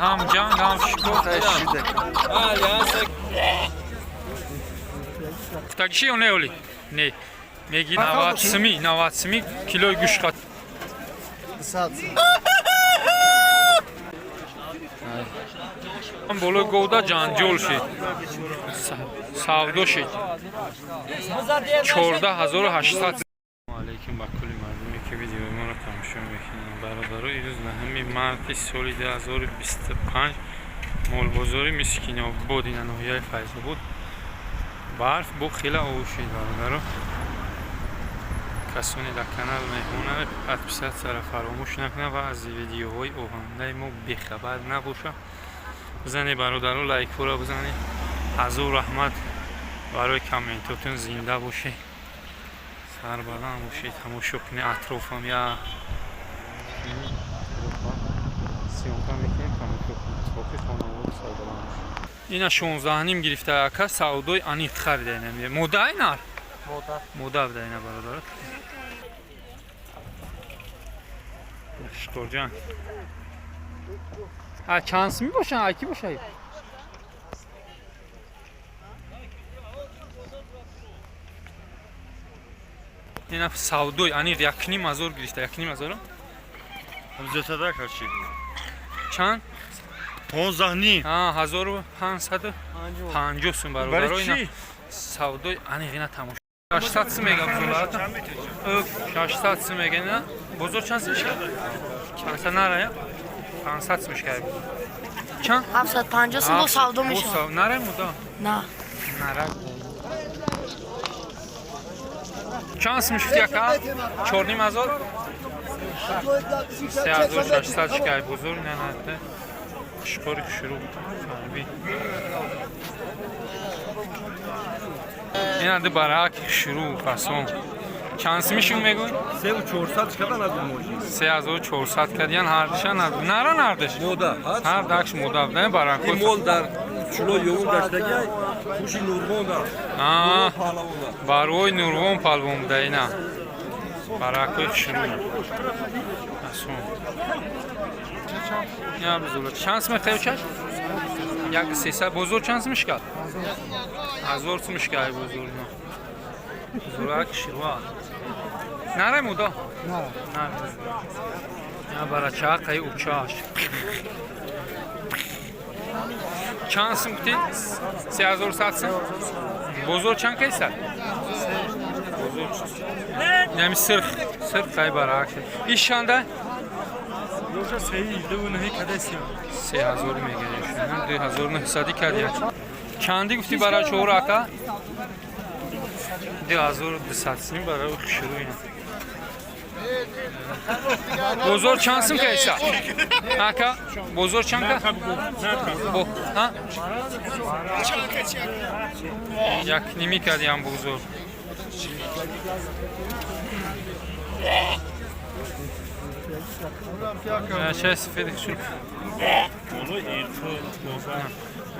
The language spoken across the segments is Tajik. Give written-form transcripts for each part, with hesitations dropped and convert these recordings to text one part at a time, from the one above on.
Ҳам ҷанг, ҳам шикор. Гуфтагиши ё не, оли не меги? 90 сими, 90 сими килои гӯшт қат. 100. Болои говда ҷанҷол шид, савдо шид 14 800. Алейкум ба кулли мардуме, ки видеои моро тамошо мекунанд. Бародаро, ирӯз 9 марти соли 2025 молбозори Мискинобод, ина ноҳияи Файзобод, барф бо хела ов шид. Бародаро, касоне дар канал меҳмонанд, подписаться ро фаромӯш накунанд ва аз видеоҳои оҳандаи мо бехабар набошад. Бизанед, бародаро, лайкҳоро бизанед. Ҳазор раҳмат барои комментотон. Зинда бошед, сарбаланд бошед. Тамошо кунед атрофам, я съёмка мекунем, тамошо кунед. Боқи хонаводу сарбаланд бошед. Ина 16,5 гирифта ака, савдои аниқ харида. Ина мода, нар мода буда. Ина, бародаро, шикорҷан, а чанд сими бошанд? Ай ки бошад? Ина савдои аниқ 1,5 ҳазор гирифта, 1,5 ҳазоро. Зиёдтар карчи. Чанд? 15,5. 1550 сум, бародаро. Ина савдои аниқ, ина тамошо. 800 сум мега бузолата, 600 сум мега. Ина бозор чанд сум шуд? 500 нарая, 500 сум шуд. Чанд? 750 сум бо савдо мешавад. Нарай муда? На. Нара. Чанд сум шуд, яка? 4,5 ҳазор? 3600 шикай бузург. Не, не, шикори шурӯъ фарби. Ина ди барак шурӯъ фасон. Чанд сими шумо мегӯй? 3400 шикадан аз мошин. 3400 кардиян ҳардиша. Нара, нардиш. Мода. Ҳар дакш мода буда, баракот. Ин мол дар чуло ёвун гаштагӣ, хуши Нурвон да. Паҳлавон да. Барои Нурвон палвон буда. Ина баракои шурӯъ асон. Я бизула чанд сум хевчаш? Як сесад. Бозор чанд сум шикад? 1000 сум шикай бозор. Ина бузурак ширва нарай муда нара. Я барача қай учаш. Чанд сум гуфтед? 3100 сум. Бозор чанд кайса? Бозор нами сирх сирх қай барак. Иш чанда? Ёша сеи ду нӯҳи кадесим. 3000 мегирем. 2900 кардия. Чанди гуфтӣ барои чора, ака? 2200 сум барои хушрӯ ина. Бозор чанд сум кайса? Ака, бозор чанд ка? Бо, ҳа? 1,5 кардиям бозор. Шай сифеди хушрӯ.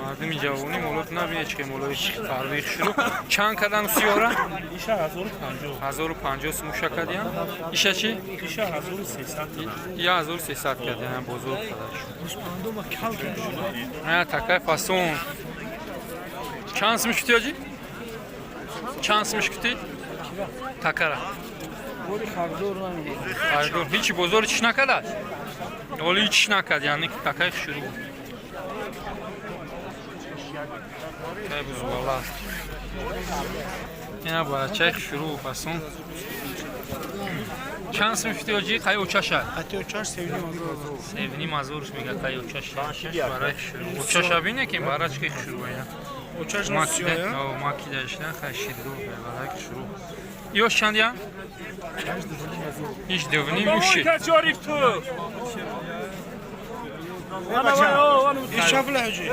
Мардуми ҷавонӣ молот набинед, чӣ молои фарбии хушрӯ. Чанд кардан сиёра? Иша 1050. 1050 сум уша кардиям. Иша чӣ? Иша 1300. 1300 кардиям бозор кардаш. На такай фасон. Чанд сум шуд, ҳоҷӣ? Чанд сум шуд? Такара. Харидор ҳичи бозори чиш накардааст? Оли ҳичиш накард, яъне такай хушрӯ буд. Кай бузуғала. Ина бачаи хушрӯ фасон. Чанд сум шуд, ҳоҷӣ? Қай очаша? Қати очаш 3,5 ҳазор. 3,5 ҳазорш мега қай очаш. Барои хушрӯ. Очаша бине ки барачки хушрӯ ина. Очаш. Макидаишна хай шидро барои хушрӯ. Ёш чанд я? Иш 2,5 уши. Качориф ту. Иш чапла, ҳоҷӣ?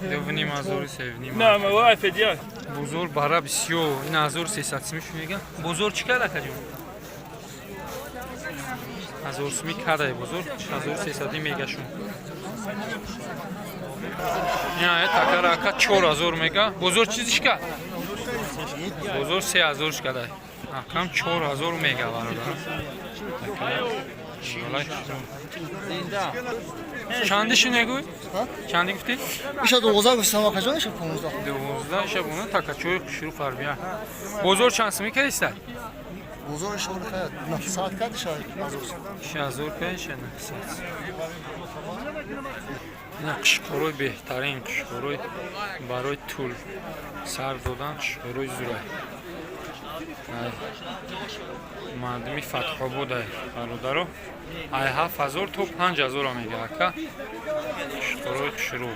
2,5 ҳазори, 3,5. На, ма вай федия. Бозор бара бисёр. Ин 1300 сумиш мега. Бозор чӣ кард, акаҷон? 1000 суми кардай бозор, 1300 мегашун. Я такара ака 4000 мега. Бозор чизиш кард? Бозор 3000 шкадай. Акам 4000 мега, бародар. Такара. Чанди шунегӯй? Чанди гуфтӣ? Иша 12 гуфтам, акаҷон, иша 15. 12, иша буна такачои хушрӯ фарбия. Бозор чанд сумӣ кардиста? Бозор иша 900 кард, иша 1000. Иша 1000 кард, иша 900. Ина қишқорои беҳтарин, қишқорои барои тӯл сар додан, қишқорои зурай. Мардуми Фатҳободай, бародаро. Ай 7000 то 5000 мега, ака. Қишқорои хушрӯ.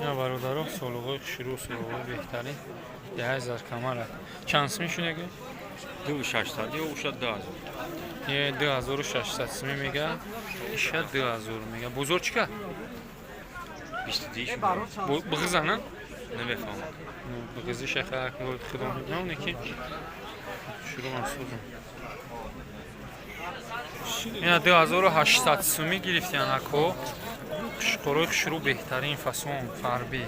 Ина, бародаро, солуғои хушрӯ, солуғои беҳтарин. Деҳаи Заркамара. Чанд сумӣ шунегӯ? 2600 ё уша 2000. Е, 2600 сумӣ мега, иша 2000 мега. Бозор чӣ кард? 22. Бғиза, на? Намефаҳмам. Бғизи шаха худо медонам, ки шурӯъ мақсудам. Ина 2800 сумӣ гирифтиян, ако. Қишқорои хушрӯ, беҳтарин фасон, фарбӣ.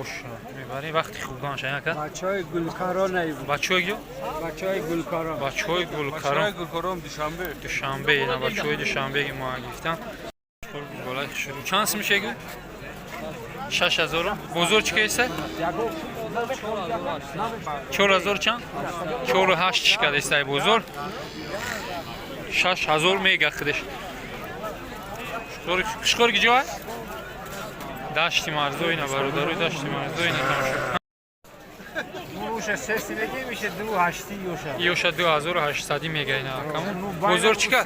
Ош мебарӣ вақти хурданша, яка? Бачаҳои Гулкарон ай. Бачаҳои ё? Бачаҳои Гулкарон. Бачаҳои Гулкарон. Гулкарон, Душанбе. Душанбе, ина бачаҳои Душанбе ки мо гирифтан. Болаи хушрӯ. Чанд сум шегӯ? 6000. Бозор чӣ кайса? 4000 чанд? 4 8 чӣ кадестай бозор? 6000 мега худаш. Қишқор ки ҷой? Дашти Марзо, ина, бародарои, Дашти Марзо, ина тамошо. Уша сеси меги мише ду ҳашти ёша. Ёша 2800 мега, ина акамон. Бозор чӣ кард?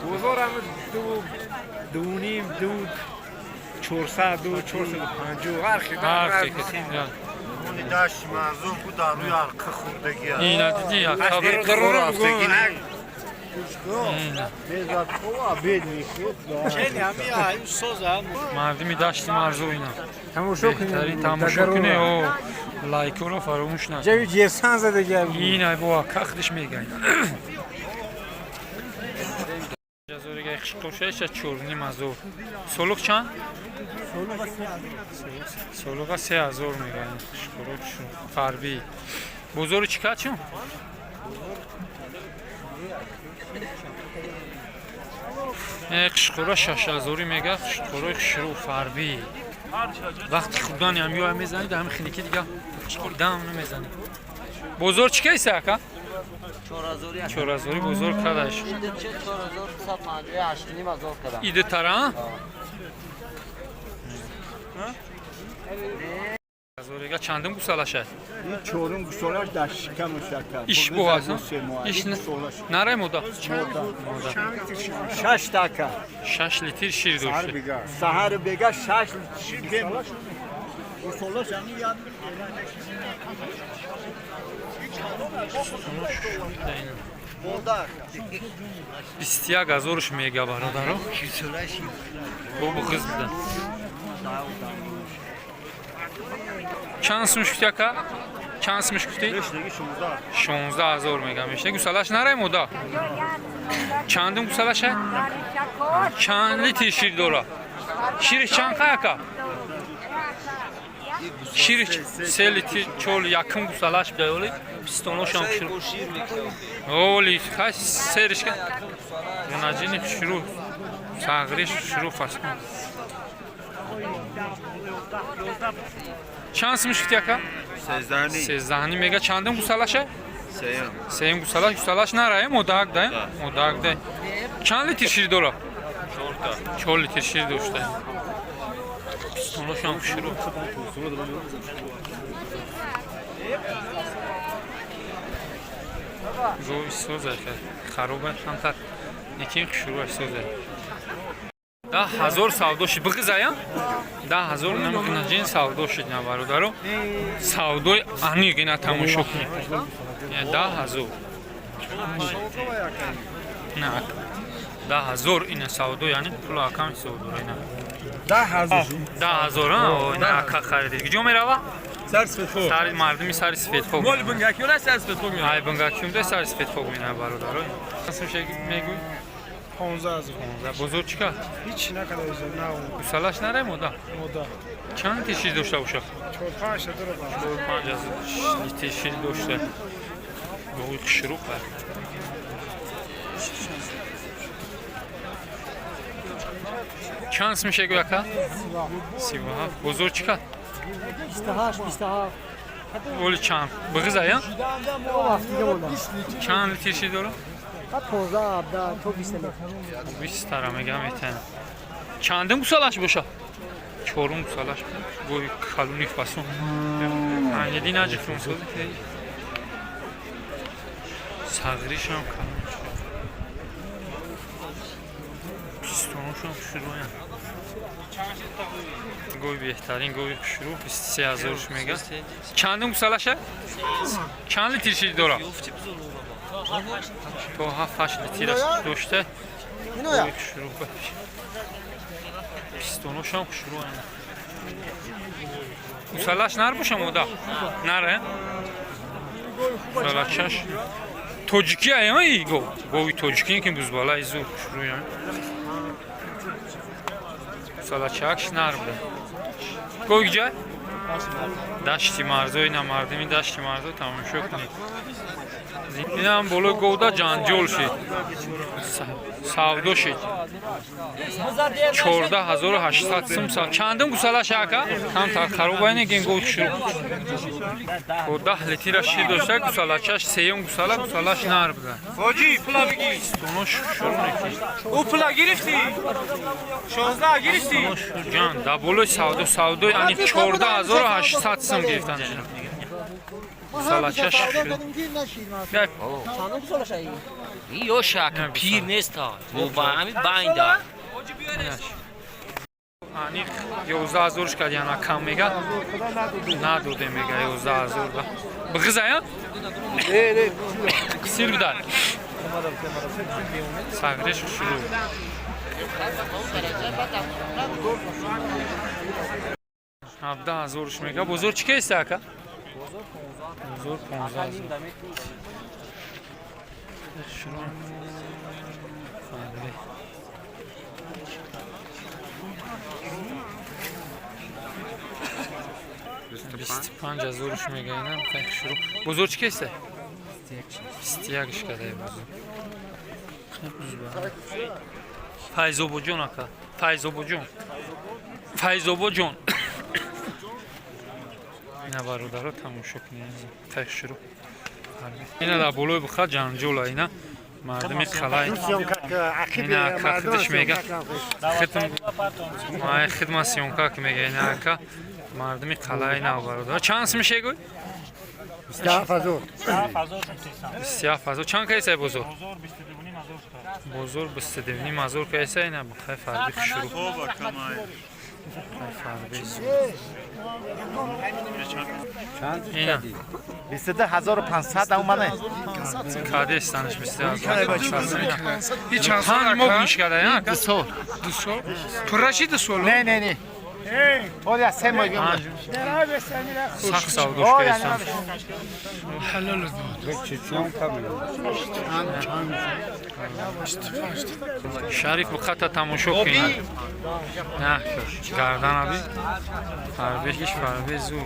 Бозор ҳам ду дуним, ду чорсад, ду 450, ҳар хел. Ҳар хел. Дашти Марзо ку дар рӯи арқа хӯрдагӣ. Ина дидӣ, ака. Рафтагӣ. Ина. Чени ҳами ай соза. Мардуми Дашти Марзо, ина. Тамошо Беҳтарин тамошо кунед, о лайкоро фаромӯш накунед. Ҷави ҷерсан задагӣ. Ина бо ака худаш мега. Ҳазорига қишқоршаиша 4500. Солуқ чанд? Солуға 3000 мега. Қишқоро фарбӣ. Бозору чӣ кард чун? Қишқора 6000-ӣ мега, қишқорои хушрӯ, фарбӣ. Вақти хурдани ҳам ё мезанид, ҳами хиники дига дам намезанид. Бозор чӣ кайса, ака? 4000-ӣ бозор кардаш. Идитара? Ҳазорига чандум гусалашад? Чорум гусолаш дар шикаму шакар. Иш бу ҳаст? Иш нарай мода? Шаш така. 6 литр шир дошта. Саҳару бега 6 литр шир бем. Гусолаш ами як. Мода. 21 ҳазорш мега, бародаро. Бо буғиз буда. Чанд сумш гуфти, ака? Чанд сумш гуфтӣ? 16 000 мега мешта. Гусалаш нарай мода? Чандум гусалаша? Чанд литр шир дора? Шириш чанд қай, ака? Шириш 3 литр, чор, якум гусалаш буда, оли пистоношам шир. Оли хай серишка. Мунаҷини хушрӯ, сағриш хушрӯ фасон. Чанд сумш гуфти, ака? 13 ним мега. Чандум гусалаша? Сеюм гусалаш. Гусалаш нарае, модак да, модак да. Чанд литр шир дора? 4 литр шир дошта. Пистоношам хушрӯ. Гови соза, хароба камтар, некин хушрӯаш соза. 10 000 савдо шид. Биғизая? 10 000 намекуна ҷин савдо шид, на, бародаро. Савдои аниқ ина тамошо кунед. 10 000. На, 10 000 ина савдо, яъне пуло акам ҳисоб дора ина. 10 000. 10 000, ина ака харидед. Куҷо мерава? Сар сфетхок. Сари мардуми сари сфетхок. Моли бунгакиёна сар сфетхок меояд. Ай, бунгакиёнда сари сфетхок мена, бародаро. Мегӯй? 15 000. 15. Бозор чӣ кард? Ҳичи накарда, на. Гусалаш наре, мода? Мода. Чанд литр шир дошта бошад? Чор панҷ та дора. 5 литр шир дошта. Гови хушрӯ кард. Чанд сум мешегӯ, ака? 37. Бозор чӣ кард? 28, 27. Оли чанд бғиза, я? Чанд литр шир дора? 15, 17 то 20 литр. 20 тара мегам метан. Чандум гусалаш боша? Чорум гусалаш. Гови калуни фасон. Анеди наҷи фунсози. Сағришам калон. Пистонушам хушрӯян. Гови беҳтарин, гови хушрӯ, 23 ҳазорш мега. Чандум гусалаша? Чанд литр шир дора? То 7-8 литр дошта. Гови хушрӯ. Пистоношам хушрӯян. Гусалаш нар боша, мода? Наре? Гусалачаш тоҷикӣ ая и гов. Гови тоҷикӣ ки бузбалаи зур хушрӯян. Гусалачакш нар буда. Гови ҷай? Дашти Марзо, ина мардими Дашти Марзо тамошо кунед. Инам болои говда ҷанҷол шид. Савдо шид. 14 800 сум. Чандум гусалаш, ака? Камтар харобай негин, гов шур. То 10 литра шир дошта гусалачаш, сеюм гусала, гусалаш нар буда. Ҳоҷӣ, пула бигир. Стонош шуру неки. Ӯ пула гирифтӣ, 16 гирифтӣ. Ҷан, да болои савдо, савдои ани 14 800 сум гирифтан. Гусалачаш Ёшак пир неста, ҳами байнда. Аниқ 11 ҳазорш кад, яна кам мега. Надодем мега 11 000 ба. Бғизая? Сир бидар. Сағриш шурӯъ. 17 ҳазорш мега. Бозор чӣ кеста, ака? Бозор 15 000. Шурӯъ. Фарбе. 25 ҳазорш мега, ина шурӯъ. Бозор чӣ кеста? 21-ш кадай бозор. Файзобоҷон, ака. Файзобоҷон. Файзобоҷон. Ина бародаро тамошо кунед. Тай шурӯъ. Ина дар болои буха ҷанҷола, ина мардуми қалай. Ина ака худаш мега. Май хидма съёмка ки мега ина ака. Мардуми қалай на бародар. Чанд сум мешегӯй? 27 000. 27 000. Чанд кайсай бозор? Бозор 22 500 кайса, ина бухай фарби шурӯъ. Фарби. Ина. 22 500 омане. Кадестанаш 22 500. 5 моҳ гӯш када, я? 2 сол. 2 сол. Пурраши 2 сол. Не, не, не. Оля 3 моҳ. Сахт савдош кайсан. Ҳалол буд. Шариф буқата тамошо кунад. На, гарданаби. Фарбеҳиш фарбе зур.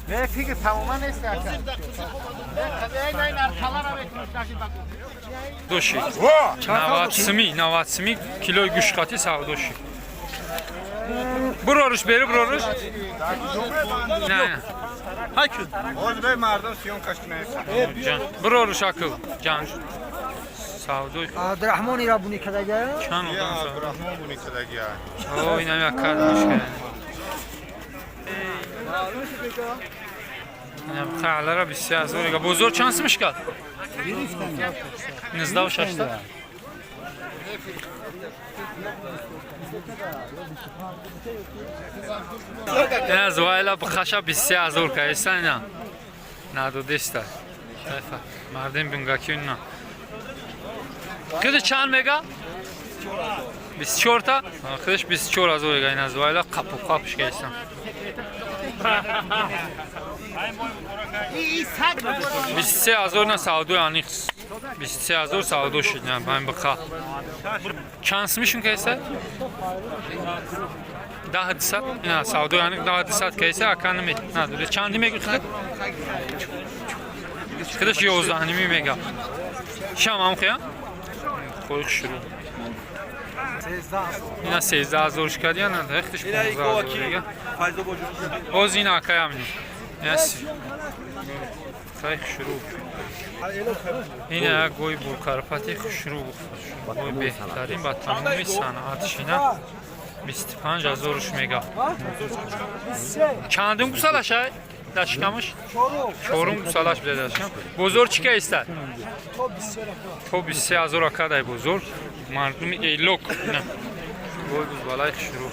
Не, фикр тамоман нест, ака. Доши. 90 сими, 90 сими килои гӯшқати савдоши. Буроруш, бери буроруш. Не. Ҳозир бе мардум съёмка ш кунад. Ҷан. Буроруш акл. Ҷан. Савдои Абдурахмон ира буни кадага. Чанд одам савдо? Абдурахмон буни кадагия. О, инам як кард мешканад. Инам қалара 23 000 га. Бозор чанд сум шикад? 19 600. Ина зуайла бихаша 23 000 кайса, ина. Надодеста. Тайфа. Мардим бунгаки ина. Худаш чанд мега? 24 та? Худаш 24 000 мега, ина зуайла қапу қапш кайса. 23 000 на савдои аниқ. 23 ҳазор савдо шуд. На, байн биқа. Чанд сумишун кайса? 10 200. Ина савдо, яъне 10 200 кайса, ака надоре. Чанди мегӯ худат? Худаш 11,5 мега. Шам ҳам хия? Хои шурӯъ. Ина 13 ҳазор шикадия, на, худаш 15 ҳазор мега. Боз ин акаям ни. Ина хай шурӯъ. Ина як гои буркарпати хушрӯ, гои беҳтарин ба тамоми санъатшина 25 ҳазоруш мега. Чандум гусалаш ай? Дашкамаш? Чорум гусалаш бида дашкам. Бозор чӣ кайста? То 23 ҳазор акадай бозор. Мардуми Элок. На. Гой бузбалай хушрӯ.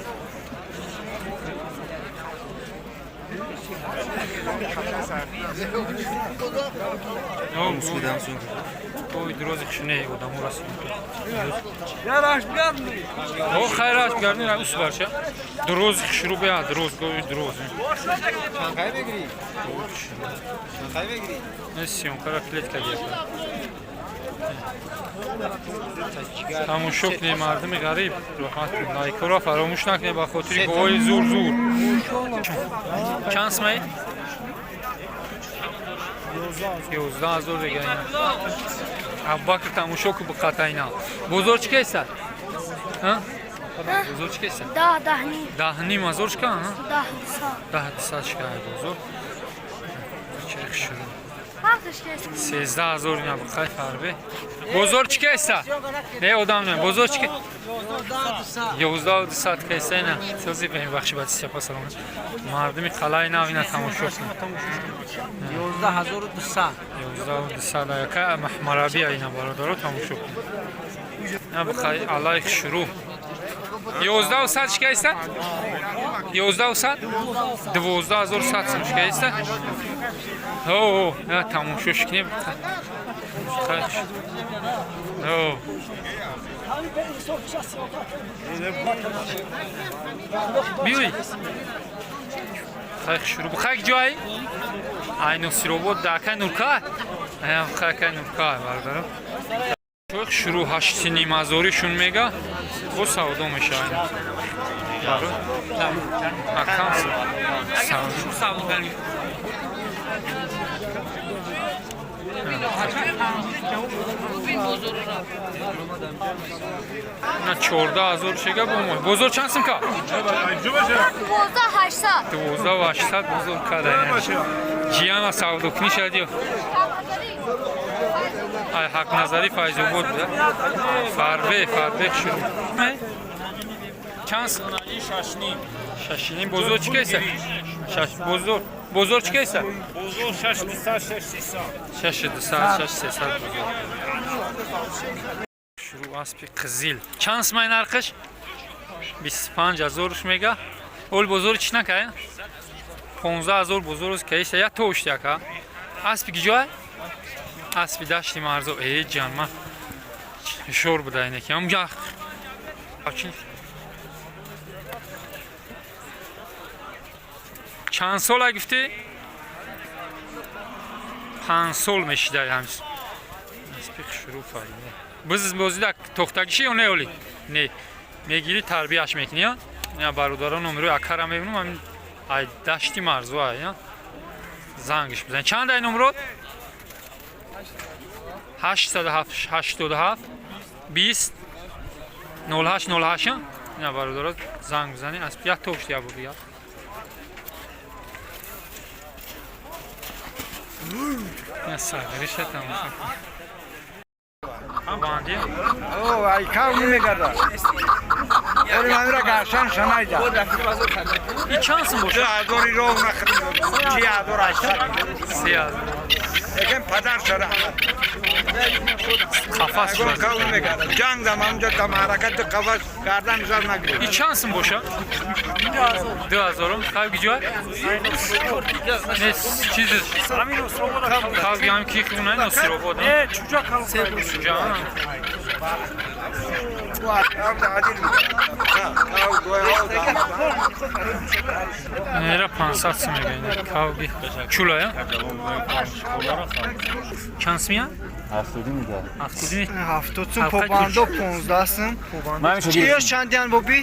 Ой, дрози хушне одамо расид. О, хайр аш бигардин, ус барша. Дрози хушрӯ беа, дроз, гои дроз. Чанқай мегирӣ? Чанқай мегирӣ? Не, съёмка ра клетка диякар. Тамошо кунед, мардуми ғариб, роҳат кунед. Лайкҳоро фаромӯш накунед ба хотири гоҳои зур зур. Чанд сумаи? 11 ҳазор дега ина. Абубакр, тамошо ку биқата ина. Бозор чӣ кайса? Бозор чӣ кайса? 10, 10,5. 10,5 ҳазор шка? 10 200. 10 200 шка бозор. Чӣ шурӯъ. Ҳақш кайса? 13 ҳазор ина биқай фарбе. Бозор чӣ кайса? Не, одам не. Бозор чӣ? 11 200 кайса ина. Сӯзи бе бахши баъди сепа салом. Мардуми қалаи нав ина тамошо кунед. 11 200. 11 200 яка маҳмарабия ина, бародаро, тамошо кунед. Ина биқай аллаи шурӯъ. 11 100 шикаиста? 11 100? 12 100 сум шикаиста? О, я тамошо шикнем. Хай. О. Биёй. Хай шурӯъ. Хай ҷой? Ай Носиробод да кай Нурка? Ай хай кай Нурка, бародаро. Шурӯъ 8,5 ҳазоришун мега, бо савдо мешавад. Акам савдо. На, 14 ҳазор шега бо мо. Бозор чанд сум ка? 12 800. 12 800 бозор када. Ҷияна савдокунӣ шадиё. Ай Ҳақназари Файзобод буда. Фарбе, фарбе шурӯъ. Чанд? 6,5. Бозор чӣ кайса? Шаш бозор. Бозор чӣ кайса? Бозор 6 200, 6 300. 6 200, 6 300 бозор. Шурӯъ аспи қизил. Чанд сумай нархаш? 25 ҳазоруш мега. Ол бозори чӣ накая? 15 ҳазор бозорус кайса, я тошт яка. Аспи киҷоа? Аспи Дашти Марзо. Э, ҷан, ма шор буда инаки. Ам ҷа. Чанд сола гуфтӣ? 5 сол мешида ҳамс. Аспи шурӯъ фарида. Биз бозида тохтагиши ё не оли? Не. Мегирӣ, тарбияш мекунӣ, я? Я бародарон, номерои акара мебинам, ҳамин ай Дашти Марзо ай, я? Зангиш бизан. Чанд ай номерот? 887 20 08 08. Ина бародарон, занг бизанӣ. Асп як тошт я буд я. Ина сагриша тамошо кун. Банди? О, ай кав намегардад. Ори мамира гаршан шанайда. И чанд сум Ду бошад? ҳазори роҳ нахӯрд. 3800. 3000. Лекин падар шара. Қафас Ягон шуд. кав намегардад. Ҷанг дам ҳамҷа там ҳаракат ду қафас гардан зар нагирифт. И чанд сум бошад? 2000-ум. Қавги ҷой? Не, чизи қавги ҳам ки хунай Носиробод. Не, чуҷа кал. Чуҷа. Нера 500 сум мегӯяд. Кавги чулая? Чанд сумия? 70. 70 сум, побандо 15 сум. Ё чандиян боби?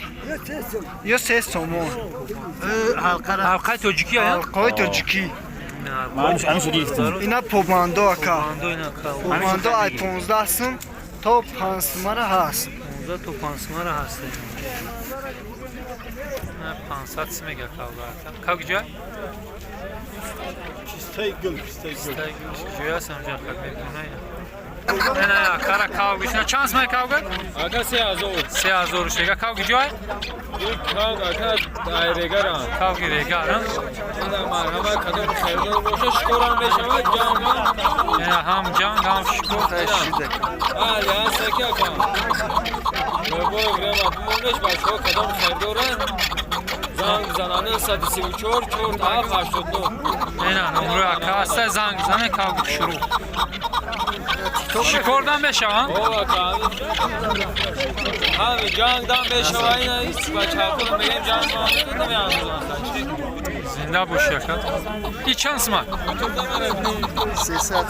Ё 3 сомон. Ҳалқаи тоҷикӣ ая? Ҳалқаи тоҷикӣ. Ина побандо ака. Побандо ай 15 сум то 5 сумара ҳаст. 15 то 5 сумара ҳаст. 500 сум мега кавга. Кавги ҷой? Пистаи гул, пистаи гул. Пистаи гул ҷой аст ҳамҷа хак мекунай. Не, кара кавги. Чанд сум кавга? Ака 3000. 3000 шега кавги ҷой? Кавг ака ай регарам. Кавги регарам. Ина марҳамат кадом харидор боша шикорам мешавад ҷангам. Ина ҳам ҷанг ҳам шикор. Бале, ҳаст ака ака. Любое время бимонеш бачаҳо кадом харидоранд занг бизананд 934 47 89. Ина номрои ака ҳаста занг зане кавги шурӯъ. Шикордам мешаванд? О ака. Ҳами ҷангдам мешава ина ҳеч бачаҳо мегӯем ҷанг намеандозанд. Зинда боши ака. И чанд сумат? 300.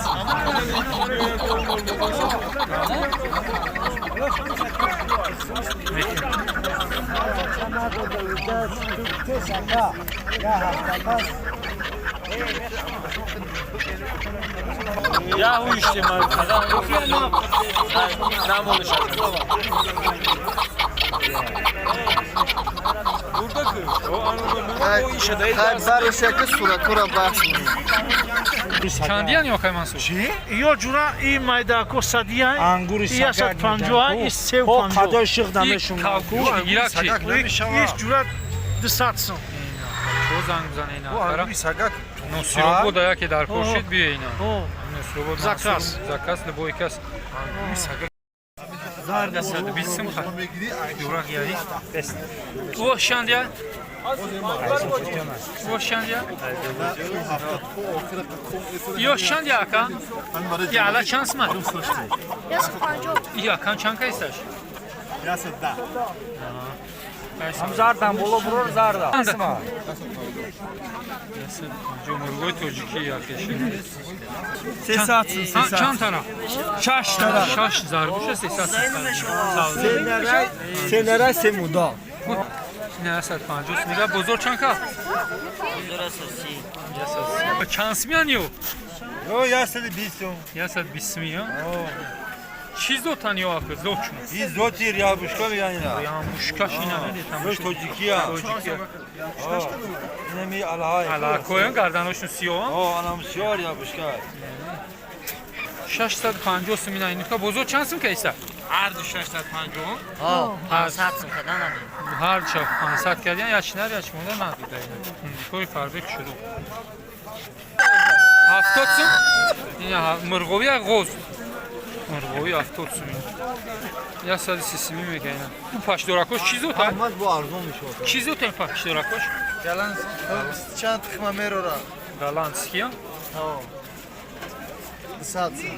Чандиян ё акай Мансур? Чӣ? Ё ҷура и майдако садия, и 150, и 350. Қадой шиғ намешум. Гирак чи? Иш ҷура 200 сум. Чо занг бизане ина акара? Носиробод яке дар кошид биё ина. Носиробод Заказ. Заказ любой кас. Зарда 120 сум ха. Дурак яи. О шандия? О шандия? Ё шандия ака? Я ала чанд сумат? 150. И акам чанд кайсаш? 110. Ҳам зардам боло бурор зарда. Мурғои тоҷикӣ якеши. 300 сум, 300. Чанд тара? 6 тара. 6 зарбуша 300 сум. Сенара се муда. 950 мега бозор чанд ка? Бозор 130. Чанд сумиян ё? Ё 120 сум. 120 сумия? Чӣ зотан ё ака? Зот чун? Ин зоти рябушка меган ина. Рябушкаш ина медетам. Зоти тоҷикия. Тоҷикия. Инами алҳай. Алҳакоян гарданошон сиёҳ? О, анам сиёҳ рябушка. 650 сум ина инка бозор чанд сум кайса? Ҳар ду 650? Ҳо, 500 сум кадан надем. Ҳар ча 500 кардян, я чинар, я чимонда надида ина. Кори фарбек шурӯъ. 70 сум? Ина мурғови я ғоз. Мурғови 70 сум. 130 сум мега ина. У пашдоракош чӣ зота? Ҳамаш бо арзон мешавад. Чӣ зота ин пашдоракош? Голландский. Чанд тухма мерора. Голландский? Ҳо. 200 сум.